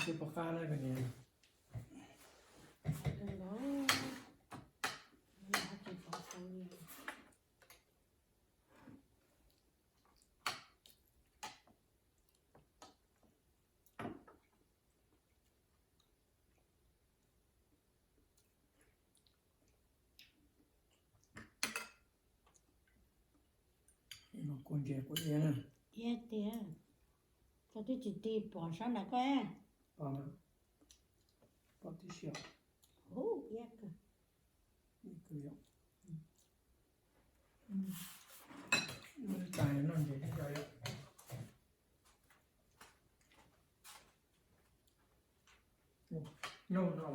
Twb pov qab na koj niam. Kua ntses quav iab na. Iab tiag. Koj twb tsis tig pom sab nram koj. Pom, pom tib si. Hu, iab kawg. Iab kawg yom. Noj tais noj ntses thiab yom. Noj no.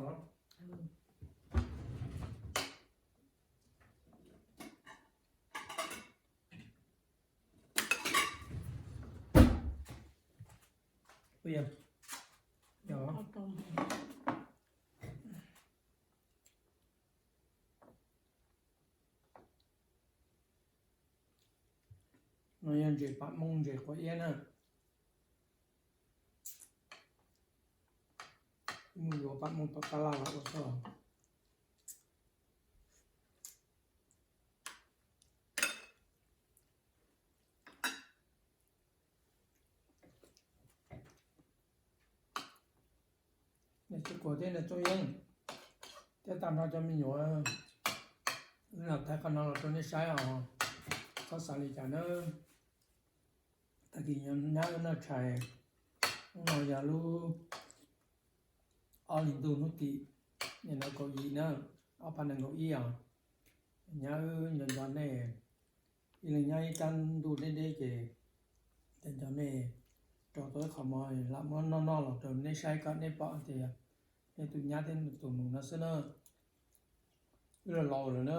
Ua yog, yog. No yog ntses pam mooj ntses quav iab na. Mus yuav pam mooj tom tab laj los ua xwb. Nws tsis quav thiab nws txooj yeeb, thiab tag nrho cov me nyuam, wb los thaij qhov no los rau nej saib os. Txhob xav li cas nawb. Tag kis nyab wb noj tshais, hnub no yog lub ob hlis ntuj hnub tim, nim no kaum yim na, ob phav nees nkaum ib os. Nyab wb nco nco nej, ib leeg nyab ib kab ntuj deb deb ces nco nco nej rau tau ib qho mov lam muab noj noj los rau nej saib kom nej pom tias nej tus nyab thiab tus nus no xwb na. Wb los laus lawm na,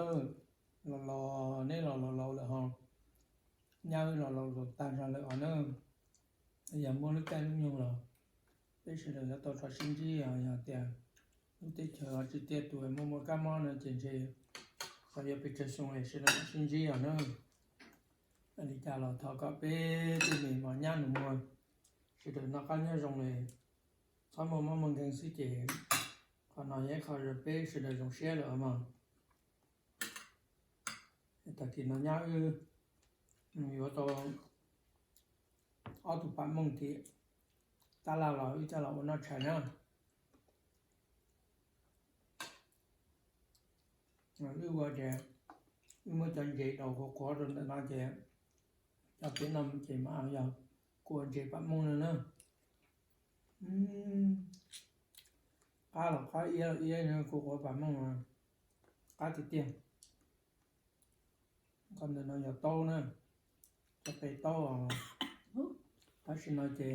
los los neb los los laus lawm ho, nyab wb los laus tag zog lawm os na. Yog muaj lub caij lub nyoog los peb sawv daws yuav tau rov sib ntsib os. Yog tias lub teb chaws tsis tiaj tus muaj muaj kab mob no ces ntshe txog yuav pes tsawg xyoo es sawv daws mam sib ntsib os na. Li cas los thov kom peb tej me mos nyab nus muag sawv daws noj qab nyob zoo li, txhob muaj mob muaj nkeeg xwb ces qhov no yog ib qho peb sawv daws zoo siab lawm os mog. Tag kis no nyab wb yuav tau ob tug pam mooj tim tab laj los wb coj los ua noj tshais na. Wb ua ces wb muab cov ntses daus qhuav qhuav rau ntawm no ces cov peb no ces mas yog kua ntses pam mooj no na. Qab los qab, iab los iab, kua qhuav pam mooj, qab tiag tiag. Qhov ntawm no yog taub na, cov qe taub os. Tam sim no ces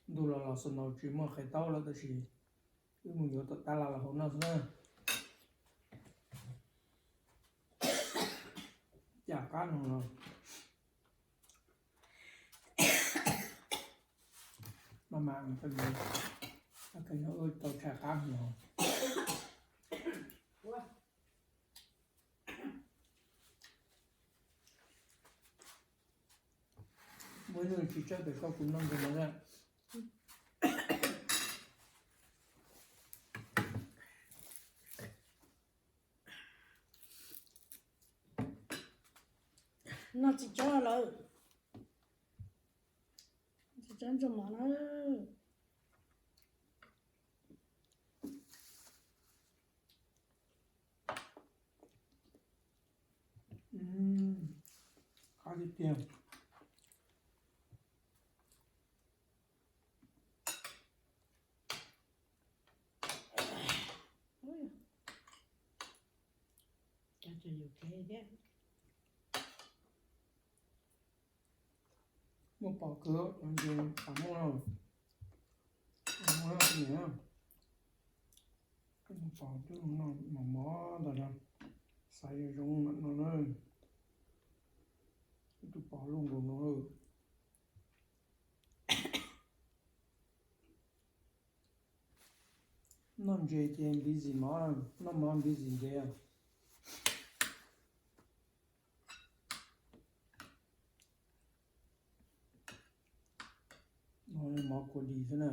ntuj los los snow tsis muaj qe taub lawm tab sis wb mus yuav tom tab laj los hau noj xwb na. Cam qab no los maj mam, tau tshais qab no. Muaj ib tug tsis tsawg pem koj kuv noj nkaus no na. Noj txiv tsawb lawm. Txiv tsawb ntxuag mov na. Qab tiag tiag. Muaj pom kawg cov ntses pam mooj, pam mooj niam. Muaj pom twb mos mos ntawd, xav zoo mam no na. Ib tug pom luj nkaus no. Noj ntses ces npiv zim mov, noj mov npiv zim ntses. Mov kua dis xwb na.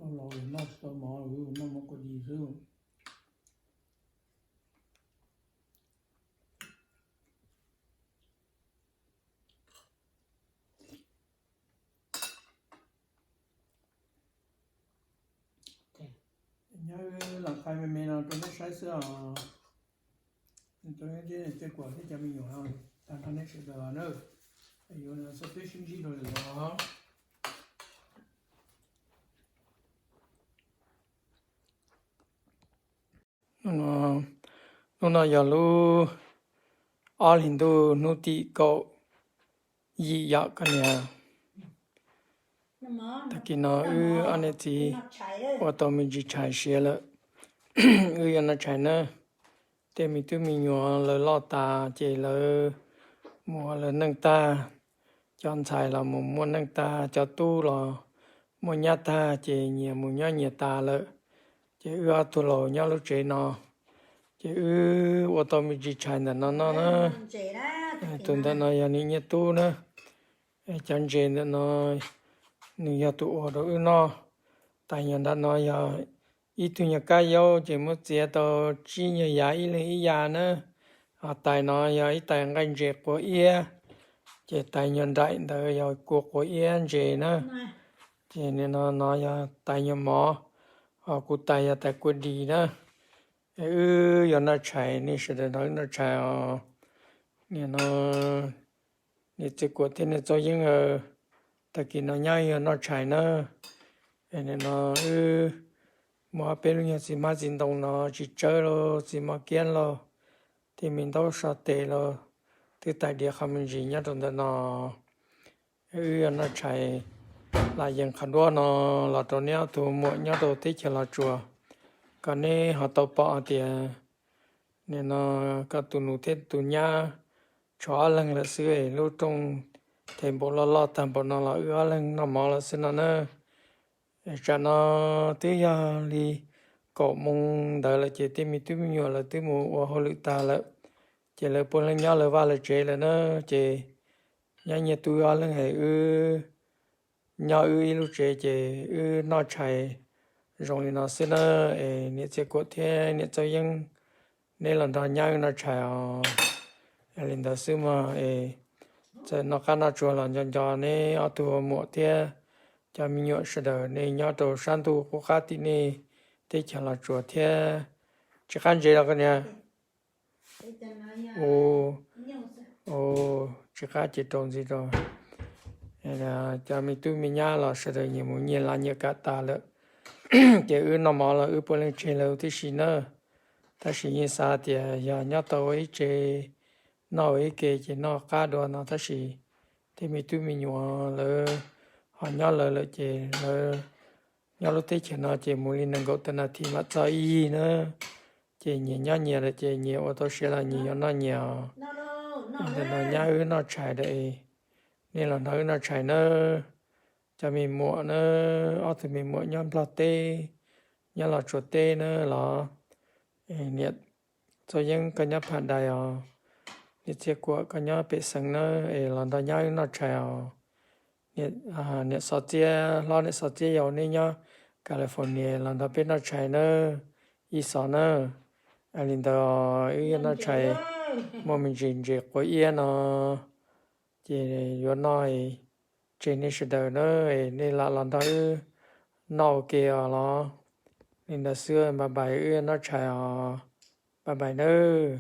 Los noj tsis tau mov, noj mov kua dis xwb. Nyob los qhia me me no rau neb saib xwb os. Rau neb tej kuam thiab cov me nyuam, tag nrho neb sawv daws na, yuav txog peb sib ntsib rau lwm los. Hnub no yog lub ob hlis ntuj hnub tim kaum yim yom koj niam. Tag kis no wb ob niam txiv ua tau me ntsis tshais siav lawm. Wb yuav noj tshais na. Tej me tub me nyuam lawv loj tas ces lawv mus ua lawv neej tag. Cov ntxhais los mus muaj neej tag, cov tub los muaj nyab tag ces nyias mus nyob nyias tas lawm. Ces wb ob tug laus nyob lub tsev no, ces wb ua tau me ntsis tshais ntawm no noj na. Tus ntawm no yog niam nyiaj tub na. Cov ntses ntawm no nws yog tus ua rau wb noj. Tais nyuag nram no yog ib tug nyuag kab yaub ces muab txiav tau tsib nyuag yav ib leeg ib yav na. Ho tais no yog ib tais nqaij ntses quav iab, ces tais nyuag nraim ntawd yog kua quav iab ntses na. Ces nim no no yog tais nyuag mov, ho kuv tais yog tais kua dis na. Wb yuav noj tshais, nej sawv daws nrog wb noj tshais os. Nim no niam txiv kuam thiab niam txaus yeeb, tag kis no nyob yuav noj tshais na. Nim no wb muaj ob peb lub nyuag txiv hmab txiv ntoo no tsis tsawb lauj, txiv mos kiab lauj, tej me ntaub so tes lauj, twb tais diav qhov me ntsis nyob rau ntawm no. Wb yuav noj tshais lam yees qhov duab no los rau neb ob tug muam nyob rau teb chaws Los Tsuas, kom neb ho tau pom hais tias nim no koj tus nus thiab tus nyab tshuav ob leeg lawm xwb, lub rooj them npaum loj loj tag npaum no los wb ob leeg noj mov lawm xwb no na. Tsam no twb yog li kaum moos ntawd lawm ces tej me tub me nyuam lawv twb mus ua hauj lwm tag lawm, ces lawv puav leej nyob lawv vaj lawv tsev lawm na. Ces nyob nyiaj tub ob leeg es wb nyob wb ib lub tsev ces wb noj tshais zoo li no xwb na. Es niam txiv kuam thiab niam txaus yeeb, neb los nrog nyab wb noj tshais os. Li ntawd xwb mog es txawm noj qab noj tsuag los nco nco neb ob tug muam thiab cov me nyuam sawv daws nej nyob rau sab ntuj qub qab tim nej teb chaws Los Tsuas thiab. Tsis qab ntses los koj niam? Tsis qab ces rau ntxiv rau. Cov me tub me nyab los sawv daws nyias mus nyias laj nyias kam tas lawm, ces wb noj mov los wb puav leej tseg lawv tib si na. Tab sis yeej xav tias yog nyob tau ua ib tsev, noj ua ib ke ces noj qab dua no, tab sis tej me tub me nyuam lawv ho nyob lawv lawm ces lawv nyob lub teb chaws no ces mus li nees nkaum tawm nas this mam txog ib yig na. Ces nyias nyob nyias lawm ces nyias ua tau siav los nyias yuav noj nyias os. Ntawm no nyab wb noj tshais lawm, nej los nrog wb noj tshais nawb. Cov me muam na, ob tug me muam nyob Nplog teb, nyob Los Tsuas teb na los. Niam Txaus Yeeb koj nyob Pham Dais os, niam Txiaj Kuam koj nyob pem xeev na, es los nrog nyab wb noj tshais os. Niam Xov Txiab hlob, niam Xov Txiab yau neb nyob California los nrog peb noj tshais nawb, ib xov nawb. Li ntawd wb yuav noj tshais, muaj me ntsis ntses quav iab no, ces yuav noj, tseg nej sawv daws na, nej lam los nrog wb noj ua ke os los. Li ntawd xwb, bye bye, wb yuav noj tshais os, bye bye nawb.